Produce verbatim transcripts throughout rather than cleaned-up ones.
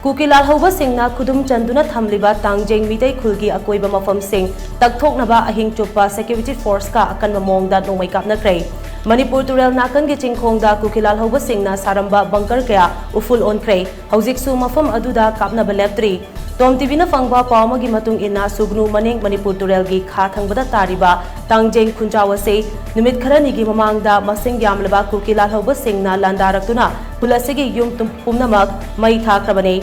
ꯀꯨꯀꯤ ꯂꯥꯜꯍꯧꯕꯁꯤꯡꯅ ꯈꯨꯗꯨꯝ ꯆꯟꯗꯨꯅ ꯊꯝꯂꯤꯕ ꯇꯥꯡꯖꯦꯡ ꯃꯤꯇꯩ ꯈꯨꯜꯒꯤ ꯑꯀꯣꯏꯕ ꯃꯐꯝꯁꯤꯡ ꯇꯛꯊꯣꯛꯅꯕ ꯑꯍꯤꯡ ꯆꯨꯞꯄ security forceꯀ ꯑꯀꯟꯕ ꯃꯑꯣꯡꯗ ꯅꯣꯡꯃꯩ ꯀꯥꯞꯅꯈ꯭ꯔꯦ꯫ ꯃꯅꯤꯄꯨꯔ ꯇꯨꯔꯦꯜ ꯅꯥꯀꯟꯒꯤ ꯆꯤꯡꯈꯣꯡꯗ ꯀꯨꯀꯤ ꯂꯥꯜꯍꯧꯕꯁꯤꯡꯅ ꯁꯥꯔꯝꯕ bunker ꯀꯌꯥ ꯎꯐꯨꯜ ꯑꯣꯟꯈ꯭ꯔꯦ꯫ ꯍꯧꯖꯤꯛꯁꯨ ꯃꯐꯝ ꯑꯗꯨꯗ ꯀꯥꯞꯅꯕ ꯂꯦꯞꯇ꯭ꯔꯤ꯫ ꯇꯣꯝ ꯇꯤꯚꯤꯅ ꯐꯪꯕ ꯄꯥꯎ ꯑꯃꯒꯤ ꯃꯇꯨꯡ ꯏꯟꯅ, ꯁꯨꯒꯅꯨ ꯃꯅꯤꯡ ꯃꯅꯤꯄꯨꯔ ꯇꯨꯔꯦꯜꯒꯤ ꯈꯥ ꯊꯪꯕꯗ ꯇꯥꯔꯤꯕ ꯇꯥꯡꯖꯦꯡ ꯈꯨꯟꯖꯥꯎ ꯑꯁꯤ ꯅꯨꯃꯤꯠ ꯈꯔꯅꯤꯒꯤ ꯃꯃꯥꯡꯗ ꯃꯁꯤꯡ ꯌꯥꯝꯂꯕ ꯀꯨꯀꯤ ꯂꯥꯜꯍꯧꯕꯁꯤꯡꯅ ꯂꯥꯟꯗꯥꯔꯛꯇꯨꯅ ꯈꯨꯜ ꯑꯁꯤꯒꯤ ꯌꯨꯝ ꯇꯨꯝ-, ꯄꯨꯝꯅꯃꯛ ꯃꯩ ꯊꯥꯈ꯭ꯔꯕꯅꯤ꯫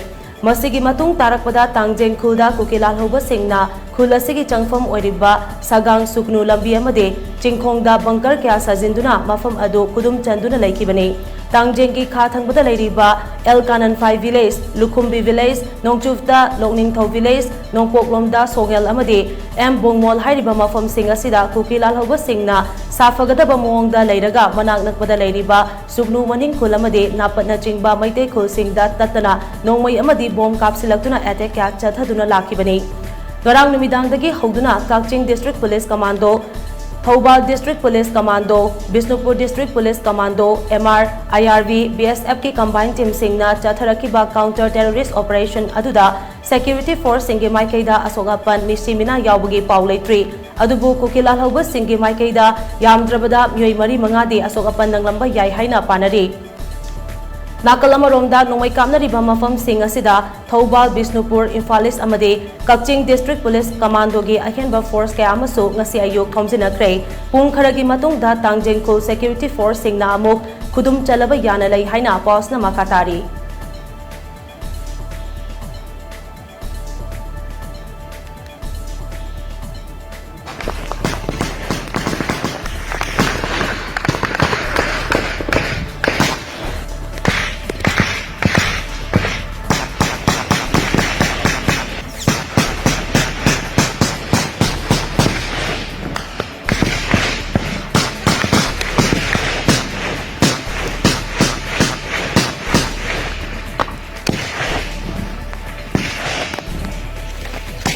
ꯃꯁꯤꯒꯤ ꯃꯇꯨꯡ ꯇꯥꯔꯛꯄꯗ ꯇꯥꯡꯖꯦꯡ ꯈꯨꯜꯗ ꯀꯨꯀꯤ ꯂꯥꯜꯍꯧꯕꯁꯤꯡꯅ ꯈꯨꯜ ꯑꯁꯤꯒꯤ ꯆꯪꯐꯝ ꯑꯣꯏꯔꯤꯕ ꯁꯒꯥꯡ ꯁꯨꯒꯅꯨ ꯂꯝꯕꯤ ꯑꯃꯗꯤ ꯆꯤꯡꯈꯣꯡꯗ bunker ꯀꯌꯥ ꯁꯥꯖꯤꯟꯗꯨꯅ ꯃꯐꯝ ꯑꯗꯨ ꯈꯨꯗꯨꯝ ꯆꯟꯗꯨꯅ ꯂꯩꯈꯤꯕꯅꯤ꯫ ꯇꯥꯡꯖꯦꯡꯒꯤ ꯈꯥ ꯊꯪꯕꯗ ꯂꯩꯔꯤꯕ ꯑꯦꯜ ꯀꯥꯅꯟꯐꯥꯏ village, ꯂꯨꯈꯨꯝꯕꯤ village, ꯅꯣꯡꯆꯨꯞꯇ ꯂꯣꯛꯅꯤꯡꯊꯧ village, ꯅꯣꯡꯄꯣꯛꯂꯣꯝꯗ ꯁꯣꯉꯦꯜ ꯑꯃꯗꯤ ꯑꯦꯝ ꯕꯣꯡꯃꯣꯜ ꯍꯥꯏꯔꯤꯕ ꯃꯐꯝꯁꯤꯡ ꯑꯁꯤꯗ ꯀꯨꯀꯤ ꯂꯥꯜꯍꯧꯕꯁꯤꯡꯅ ꯁꯥꯐꯒꯗꯕ ꯃꯑꯣꯡꯗ ꯂꯩꯔꯒ ꯃꯅꯥꯛ ꯅꯛꯄꯗ ꯂꯩꯔꯤꯕ ꯁꯨꯒꯅꯨ ꯃꯅꯤꯡ ꯈꯨꯜ ꯑꯃꯗꯤ ꯅꯥꯄꯠꯅꯆꯤꯡꯕ ꯃꯩꯇꯩ ꯈꯨꯜꯁꯤꯡꯗ ꯇꯠꯇꯅ ꯅꯣꯡꯃꯩ ꯑꯃꯗꯤ ꯕꯣꯝ ꯀꯥꯞꯁꯤꯜꯂꯛꯇꯨꯅ attack ꯀꯌꯥ ꯆꯠꯊꯗꯨꯅ ꯂꯥꯛꯈꯤꯕꯅꯤ꯫ ꯉꯔꯥꯡ ꯅꯨꯃꯤꯗꯥꯡꯗꯒꯤ ꯍꯧꯗꯨꯅ ꯀꯛꯆꯤꯡ District Police Commando, Thoubal District Police Commando, Bishnupur District Police Commando, M R, I R B, B S Fꯀꯤ combined teamꯁꯤꯡꯅ ꯆꯠꯊꯔꯛꯈꯤꯕ counter terrorist operation ꯑꯗꯨꯗ security forceꯁꯤꯡꯒꯤ ꯃꯥꯏꯀꯩꯗ ꯑꯁꯣꯛ ꯑꯄꯟ, ꯃꯤꯁꯤ ꯃꯤꯅꯥ ꯌꯥꯎꯕꯒꯤ ꯄꯥꯎ ꯂꯩꯇ꯭ꯔꯤ꯫ ꯑꯗꯨꯕꯨ ꯀꯨꯀꯤ ꯂꯥꯜꯍꯧꯕꯁꯤꯡꯒꯤ ꯃꯥꯏꯀꯩꯗ ꯌꯥꯝꯗ꯭ꯔꯕꯗ ꯃꯤꯑꯣꯏ ꯃꯔꯤ ꯃꯉꯥꯗꯤ ꯑꯁꯣꯛ ꯑꯄꯟ ꯅꯪꯂꯝꯕ ꯌꯥꯏ ꯍꯥꯏꯅ ꯄꯥꯅꯔꯤ꯫ ꯅꯥꯀꯜ ꯑꯃꯔꯣꯝꯗ, ꯅꯣꯡꯃꯩ ꯀꯥꯞꯅꯔꯤꯕ ꯃꯐꯝꯁꯤꯡ ꯑꯁꯤꯗ ꯊꯧꯕꯥꯜ, ꯕꯤꯁꯅꯨꯄꯨꯔ, ꯏꯝꯐꯥꯜ East ꯑꯃꯗꯤ ꯀꯛꯆꯤꯡ District Police Commandoꯒꯤ ꯑꯍꯦꯟꯕ force ꯀꯌꯥ ꯑꯃꯁꯨ ꯉꯁꯤ ꯑꯌꯨꯛ ꯊꯣꯝꯖꯤꯟꯅꯈ꯭ꯔꯦ꯫ ꯄꯨꯡ ꯈꯔꯒꯤ ꯃꯇꯨꯡꯗ ꯇꯥꯡꯖꯦꯡ ꯈꯨꯜ security forceꯁꯤꯡꯅ ꯑꯃꯨꯛ ꯈꯨꯗꯨꯝ ꯆꯜꯂꯕ ꯌꯥꯅ ꯂꯩ ꯍꯥꯏꯅ ꯄꯥꯎꯁꯅ ꯃꯈꯥ ꯇꯥꯔꯤ꯫